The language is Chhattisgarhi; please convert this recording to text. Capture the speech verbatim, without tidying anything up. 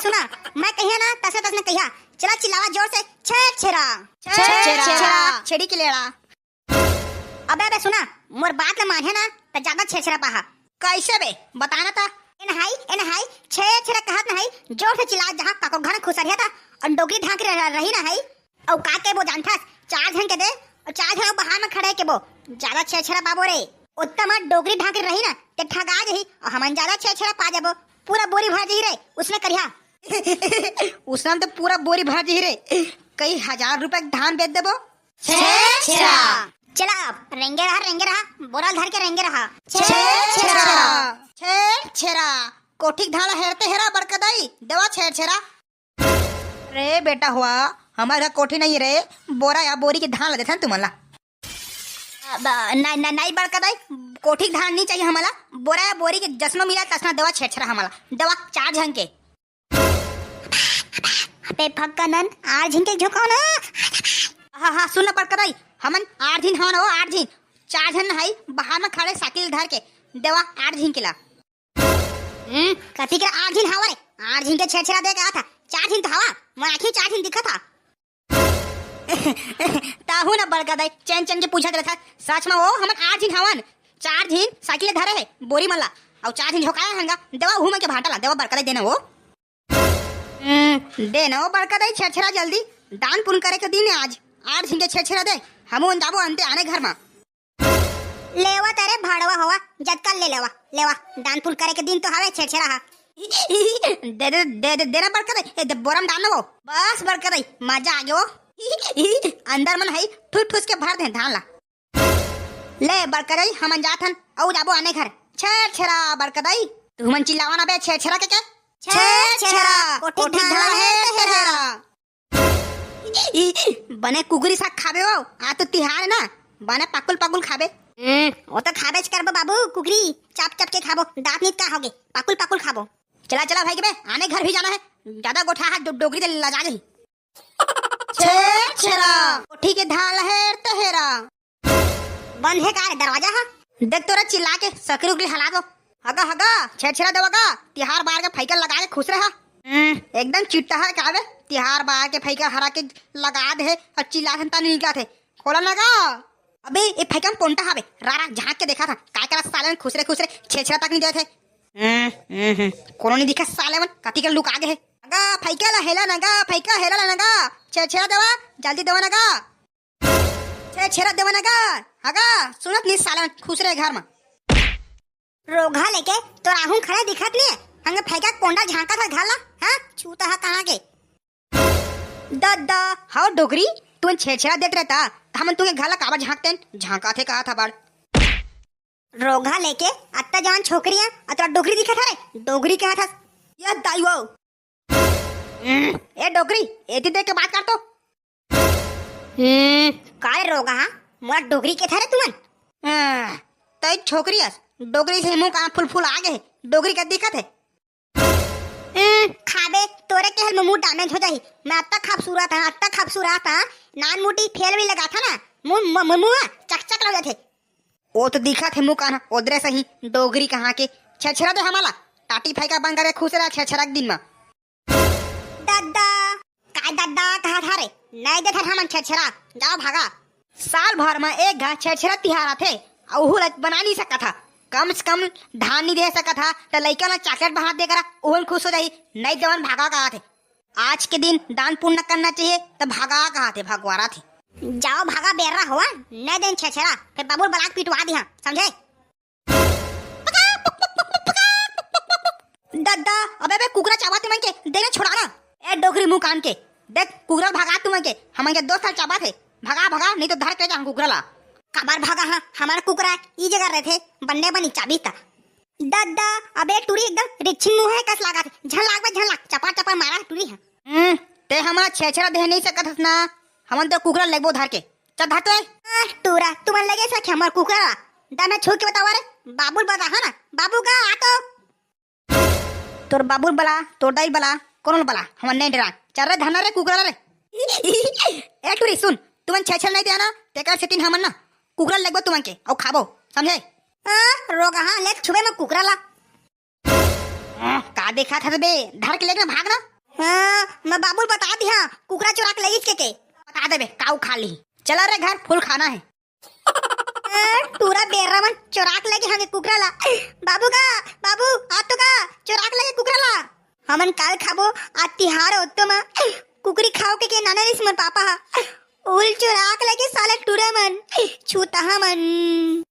ना, मैं कहिया ना, तसने तसने कहिया। चला चिल्लावा जोर से, छेरछेरा। छेरछेरा। छेरछेरा। छेड़ी के लेड़ा। अबे, अबे सुना, मोर बात ल मानहे ना, त जादा छेरछेरा पाहा। कैसे बे? बताना त। एन हाई, एन हाई, छेरछेरा कहत ना हाई, जोर से चिल्ला जहाँ काको घन खुसरिया था, और डोगरी ढांक रह-, रही ना हाई। अउ का के वो जानथस, चार झन के दे, अउ चार झन अउ बाहर में खड़े के वो, जादा छेरछेरा पाबो रे। उत्तम डोगरी ढांक रही ना, ते ठगा जही, अउ हमन जादा छेरछेरा पा जाबो, पूरा बोरी भर जही रे, उसने करिहा। उसने तो पूरा बोरी भर जही रे, कई हजार रुपए के धान बेच देबो। छेरछेरा। चला अब, रेंगे रहा, रेंगे रहा, बोरा धर के रेंगे रहा। छेरछेरा। छेरछेरा। कोठी के धान हेरते हेरा बड़का दाई, देवा छेरछेरा। रे बेटा हुआ, हमारे घर कोठी नहीं रे, बोरा या बोरी के धान ला देथन तुमन ला। अब, नहीं, नहीं, नहीं बड़का दाई, कोठी के धान नहीं चाहिए हमला, बोरा या बोरी के जसनो मिला तसना देवा छेरछेरा हमला, देवा चार झन के। अबे फक्का नन, आठ झिन के झोंकाओ ना। हाँ, हाँ, सुन ना बड़का दाई, हमन आठ झिन हवन हो, आठ झिन। चार झन हई बाहर में खड़े साइकिल धर के, देवा आठ झिन के ला। हम्म, कथी के आठ झिन हवा रे? आठ झिन के छेरछेरा दे के आथा। चार झिन तो हवा, मोर आँखी चार झिन दिखत हा। ताहू ना बड़का दाई, चैन चैन के पूछत रहता। सच में वो, हमन आठ झिन हवन। चार झिन साइकिल धरे हे, बोरी मन ला। अउ चार झिन झोंकाए हन गा, देवा उहू मन के भांटा ला, देवा बड़का दाई देना वो। हम्म, दे न ओ बड़का दाई छेरछेरा जल्दी, दान पुण्य करे के दिन हे आज। आठ झिन के छेरछेरा दे, हमू मन जाबो अंते आने घर मा। लेवा तेरे भाड़वा होवा, जतका ले लेवा, लेवा, दान पुण्य करे के दिन तो हवे छेरछेरा हा। दे दे, दे दे, दे ना बड़का दाई, ए, दे बोरा में डाल ना वो। बस बड़का दाई, मजा आ गयो। अंदर मन हई ठूस ठूस के भर दे धान ला। ले बड़का दाई, हमन जात हन, अउ जाबो आने घर। छेरछेरा बड़का दाई। तुमन चिल्लावा ना बे, छेरछेरा के के? छेरछेरा, कोठी कोठी धान धान हे हे तेरा। तेरा। बने कुकरी साग खाबे हो, आ तो तिहार हे ना, बने पाकुल पाकुल खाबे। हम्म, वो तो खाबेच करबो बाबू, कुकरी चाप चाप के खाबो, दांत नीत का होगे, पाकुल पाकुल खाबो। चला चला भाई के बे, आने घर भी जाना हे, जादा गोठा हाथ डो-, डोगरी दे लजा जाही। छेरछेरा। कोठी के धान ला हेर ते हेरा। बंद हे का रे दरवाजा हा? देख तोरा चिल्ला के सकरी उकरी हला दो। हगा, हगा, छेरछेरा देवा गा, तिहार बार के फैकल लगा के खुश रहा। हम्म, एकदम चिट्टा हे का बे, तिहार बार के फैकल हरा के लगा दे हे अउ चिल्ला हन तानी निकला थे। खोला ना गा। अबे, ए फैकल कोंटा हावे, रारा झांक के देखा था, काय करा साले मन खुसरे खुसरे छेरछेरा तक नहीं दे थे। हम्म, हम्म, हम्म, कोनो नहीं दिखा साले मन, कति के लुका गे हे। अगा, फैका ला हेला ना गा, फैका हेला ला ना गा, छेरछेरा देवा, जल्दी देवा ना गा। छेरछेरा देवा ना गा, अगा, सुनत नहीं साले मन, खुसरे घर में। रोगहा लेके तोर आहू खड़े दिखत नहीं हे, हंगे फैका कोंडा झांकत हे घर ला, हाँ? छूता हा कहाँ के? दद्दा, हव डोगरी, तुमन छेरछेरा देत रहता, त हमन तुमन घर ला काबर झांकतेन? झांका थे कहा था बाड़। रोगहा लेके अत्ता जवान छोकरी हे, अतरा डोगरी दिखत हरे, डोगरी कहा था। ये दाई वो। हम्म, ए डोगरी, एती देख के बात कर तो। हम्म, का रे रोगहा, मोला डोगरी के थारे तुमन? हाँ, तई छोकरी हस, डोगरी से मुंह कहाँ फुल फुल आ गे, डोगरी का दिखत हे। हम्म, खाबे, तोरे के हल मुंह damage हो जाही। मैं अत्ता खूबसूरत हां, अत्ता खूबसूरत हां, नान मुटी फेल भी लगा था ना, मुंह, मुंह, मुंह, मुंह चकचक लग जाथे। ओ तो दिखत हे मुंह कान, ओदरे सही, डोगरी कहाँ के, छेरछेरा दे हमला, टाटी फैका बंद करे खुश रहा छेरछेरा के दिन में। दद्दा, काय दद्दा कहा था रे? नहीं देथन हमन छेरछेरा, जाओ भागा। साल भर में एक घा छेरछेरा तिहार आथे, अउ उहू ला बना नहीं सकत हा। कम से कम धान नहीं दे सकत हा, त लइका ला chocolate बना दे करा, उहन खुश हो जाही, नहीं देवन भागा कहा थे। आज के दिन दान पुण्य करना चाहिए, त भागा कहा थे, भगवारा थे। जाओ भागा बेर्रा होवा, नहीं देन छेरछेरा, फिर बाबुल बलाक पिटवा दिहा, समझे? दद्दा, अबे बे कुकरा चाबा तुमन के, देना छोड़ाना। ए डोकरी मुंह कान के, देख कुकरा भगा तुमन के, हमन के दोस्त हर चाबा थे। भगा, भगा, नहीं तो धर के जाऊं कुकरा ला। काबर भगा हां, हमार कुकरा ई जगह रहथे, बन्ने बनी चाबी ता। दद्दा, अबे टूरी एकदम रिच्छिन मुंह हे कस लागत हे। झन लाग बे, झन लाग, चपार चपार मारा टूरी हे। हम्म, ते हमार छेरछेरा देह नहीं सकत हस ना, हमन तो कुकरा लेगबो धर के। चल धर तो ए। आ, टूरा, तुमन लगे सके हमर कुकरा ला। दा मैं छू के बतावा रे, बाबुल बता हा ना, बाबू का आ तो। तोर बाबुल बला, तोर दाई बला, कोनो बला, हमन नहीं डरा। चल रे धरना रे कुकरा रे। ए टूरी सुन, तुमन छेरछेरा नहीं दे ना, तेकर सेतिन हमन ना कुकरा लेगबो तुमन के, अउ खाबो, समझे? आ, रोगहा, ले छुबे में कुकरा ला। आ, का देखा था बे, धर के लेके ना भाग ना। हाँ, मैं बाबू ल बता दिहा, कुकरा चुराक लगिस के के। बता देबे, काऊ खा ली। चला रे घर, फूल खाना है। हाँ, टूरा बेर्रा मन चुराक लगे हवे कुकरा ला। बाबू का, बाबू, आ तो का, चुराक लगे कुकरा ला। हमन काल खाबो, आज तिहार होतो मा। कुकरी खाओ के, के नाना रिस मोर पापा हा। उल चुराक लगे साला टूरा मन, छूतहा मन।